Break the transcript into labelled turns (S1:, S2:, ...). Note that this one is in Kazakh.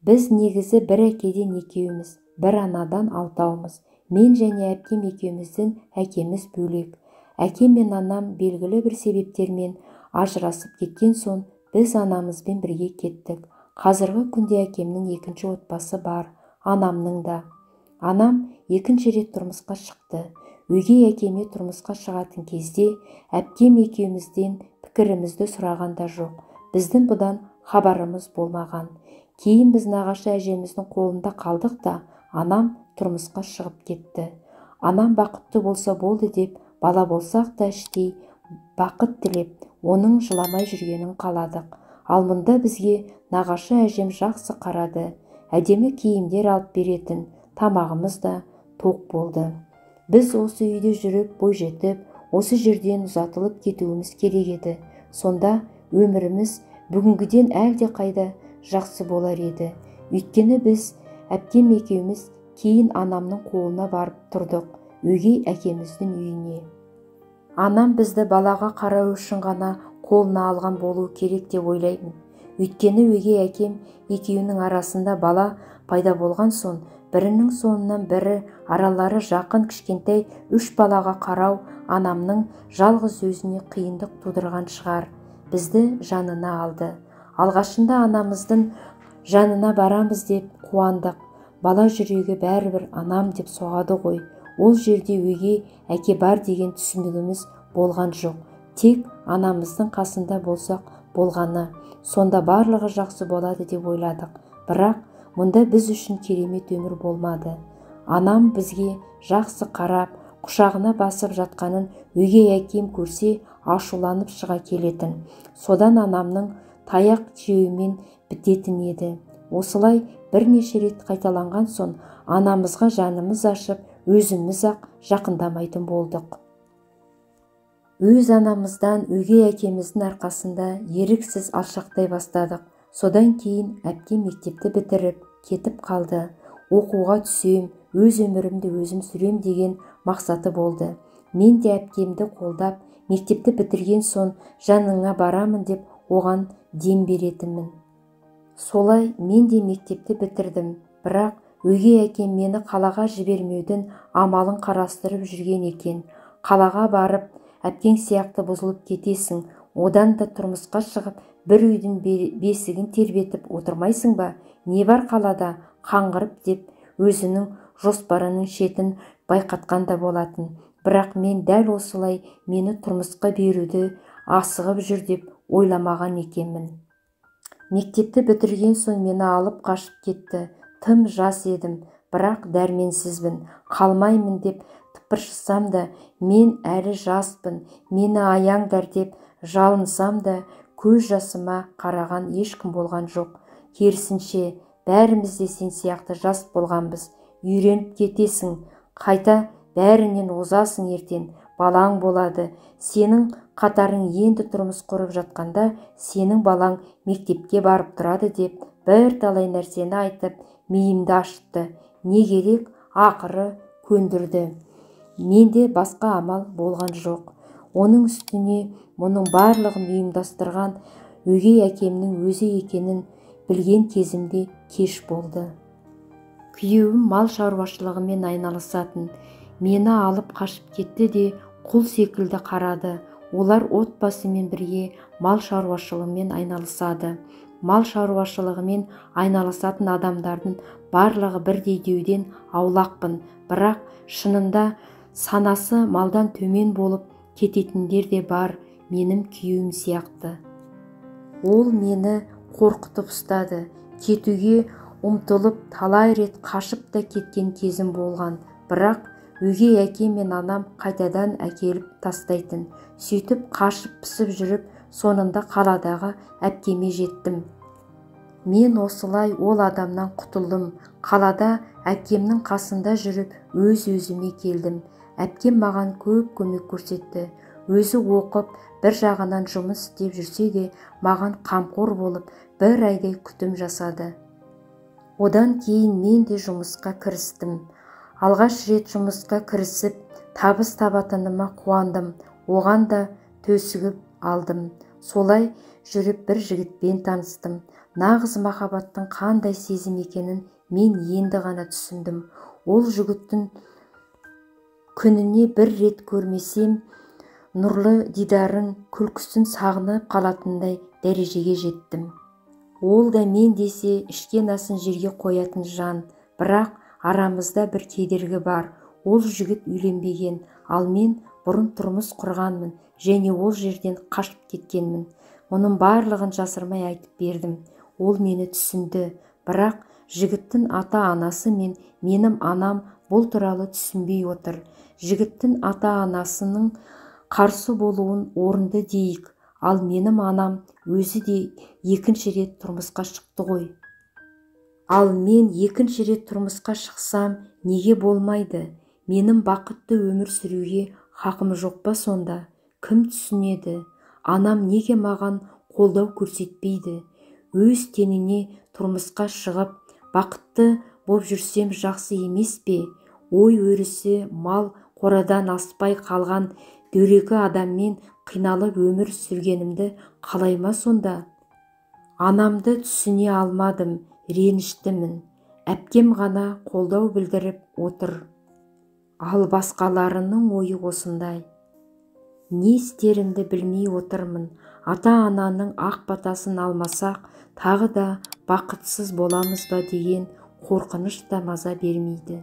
S1: Біз негізі бір әкеден екеуміз, бір анадан алтаумыз. Мен және әпкем екеуміздің әкеміз бөлек. Әкем мен анам белгілі бір себептермен ажырасып кеткен соң біз анамызбен бірге кеттік. Қазіргі күнде әкемнің екінші отбасы бар, анамның да. Анам екінші рет тұрмысқа шықты. Өгей әкеме тұрмысқа шығатын кезде әпкем екеумізден пікірімізді сұраған да жоқ. Біздің бұдан хабарымыз болмаған. Кейін біз нағашы әжеміздің қолында қалдық та, анам тұрмысқа шығып кетті. Анам бақытты болса болды деп, бала болсақ та іштей бақыт тілеп, оның жыламай жүргенін қаладық. Ал мұнда бізге нағашы әжем жақсы қарады. Әдемі киімдер алып беретін, тамағымыз да тоқ болды. Біз осы үйде жүріп, бойжетіп, осы жерден ұзатылып кетуіміз керек еді. Сонда өміріміз бүгінгіден әлде қайда жақсы болар еді. Өйткені біз әпкем екеуміз кейін анамның қолына барып тұрдық, өгей әкеміздің үйіне. Анам бізді балаға қарау үшін ғана қолына алған болу керек деп ойлаймын. Өйткені өгей әкем екеуінің арасында бала пайда болған соң, бірінің соңынан бірі аралары жақын кішкентай үш балаға қарау анамның жалғыз өзіне қиындық тудырған шығар. Бізді жанына алды. Алғашында анамыздың жанына барамыз деп қуандық. Бала жүрегі бәрібір анам деп соғады ғой. Ол жерде өгей әке бар деген түсінігіміз болған жоқ. Тек анамыздың қасында болсақ болғаны. Сонда барлығы жақсы болады деп ойладық. Бірақ мұнда біз үшін керемет өмір болмады. Анам бізге жақсы қарап, құшағына басып жатқанын өгей әкем көрсе ашуланып шыға келетін. Содан анамның таяқ жеуімен бітетін еді. Осылай бірнеше рет қайталанған соң анамызға жанымыз ашып, өзіміз-ақ жақындамайтын болдық. Өз анамыздан өгей әкеміздің арқасында еріксіз алшақтай бастадық. Содан кейін әпкем мектепті бітіріп, кетіп қалды. Оқуға түсем, өз өмірімді өзім сүрем деген мақсаты болды. Мен де әпкемді қолдап, мектепті бітірген соң жаныңа барамын деп оған дем беретінмін. Солай мен де мектепті бітірдім, бірақ өгей әкем мені қалаға жібермеудің амалын қарастырып жүрген екен. Қалаға барып, әпкең сияқты бұзылып кетесің, одан да тұрмысқа шығып, бір үйдің бесігін тербетіп отырмайсың ба? Не бар қалада қаңғырып деп өзінің жоспарының шетін байқатқан да болатын. Бірақ мен дәл осылай мені тұрмысқа беруді асығып жүр деп ойламаған екенмін. Мектепті бітірген соң мені алып қашып кетті. Тым жас едім, бірақ дәрменсізбін, қалмаймын деп тыпыршысам да, мен әлі жаспын, мені аяңдар деп жалынсам да, көз жасыма қараған ешкім болған жоқ. Керісінше, бәріміз де сен сияқты жас болғанбыз. Үйреніп кетесің, қайта бәрінен озасың ертең, балаң болады. Сенің қатарың енді тұрмыс құрып жатқанда, сенің балаң мектепке барып тұрады деп бірталай нәрсені айтып, миымды ашытты. Не керек, ақыры көндірді. Менде басқа амал болған жоқ. Оның үстіне мұның барлығын ұйымдастырған өгей әкемнің өзі екенін білген кезімде кеш болды. Күйеуім мал шаруашылығымен айналысатын. Мені алып қашып кетті де құл секілді қарады. Олар отбасымен бірге мал шаруашылығымен айналысады. Мал шаруашылығымен айналысатын адамдардың барлығы бірдей деуден аулақпын. Бірақ шынында санасы малдан төмен болып кететіндер де бар, менің күйеуім сияқты. Ол мені қорқытып ұстады. Кетуге ұмтылып талай рет қашып та кеткен кезім болған. Бірақ өгей әкем мен анам қайтадан әкеліп тастайтын. Сөйтіп қашып-пысып жүріп, соңында қаладағы әпкеме жеттім. Мен осылай ол адамнан құтылдым. Қалада әпкемнің қасында жүріп, өз-өзіме келдім. Әпкем маған көп көмек көрсетті. Өзі оқып, бір жағынан жұмыс істеп жүрсе де, маған қамқор болып, бір айдай күтім жасады. Одан кейін мен де жұмысқа кірістім. Алғаш рет жұмысқа кірісіп, табыс табатыныма қуандым. Оған да төсігіп алдым. Солай жүріп бір жігітпен таныстым. Нағыз махаббаттың қандай сезім екенін мен енді ғана түсіндім. Ол жігіттің күніне бір рет көрмесем, нұрлы дидарын, күлкісін сағынып қалатындай дәрежеге жеттім. Ол да мен десе ішкен асын жерге қоятын жан, бірақ арамызда бір кедергі бар. Ол жігіт үйленбеген, ал мен бұрын тұрмыс құрғанмын және ол жерден қашып кеткенмін. Мұның барлығын жасырмай айтып бердім. Ол мені түсінді, бірақ жігіттің ата-анасы мен менің анам бұл туралы түсінбей отыр. Жігіттің ата-анасының қарсы болуын орынды дейік, ал менің анам өзі де екінші рет тұрмысқа шықты ғой. Ал мен екінші рет тұрмысқа шықсам, неге болмайды? Менің бақытты өмір сүруге хақым жоқ па сонда? Кім түсінеді? Анам неге маған қолдау көрсетпейді? Өз теңіне тұрмысқа шығып, бақытты боп жүрсем жақсы емес пе? Ой өрісі мал қорадан аспай қалған дөрекі адаммен қиналып өмір сүргенімді қалай ма сонда? Анамды түсіне алмадым, реніштімін. Әпкем ғана қолдау білдіріп отыр. Ал басқаларының ойы осындай. Не істерімді білмей отырмын. Ата-ананың ақ батасын алмасақ, тағы да бақытсыз боламыз ба деген қорқыныш та маза бермейді.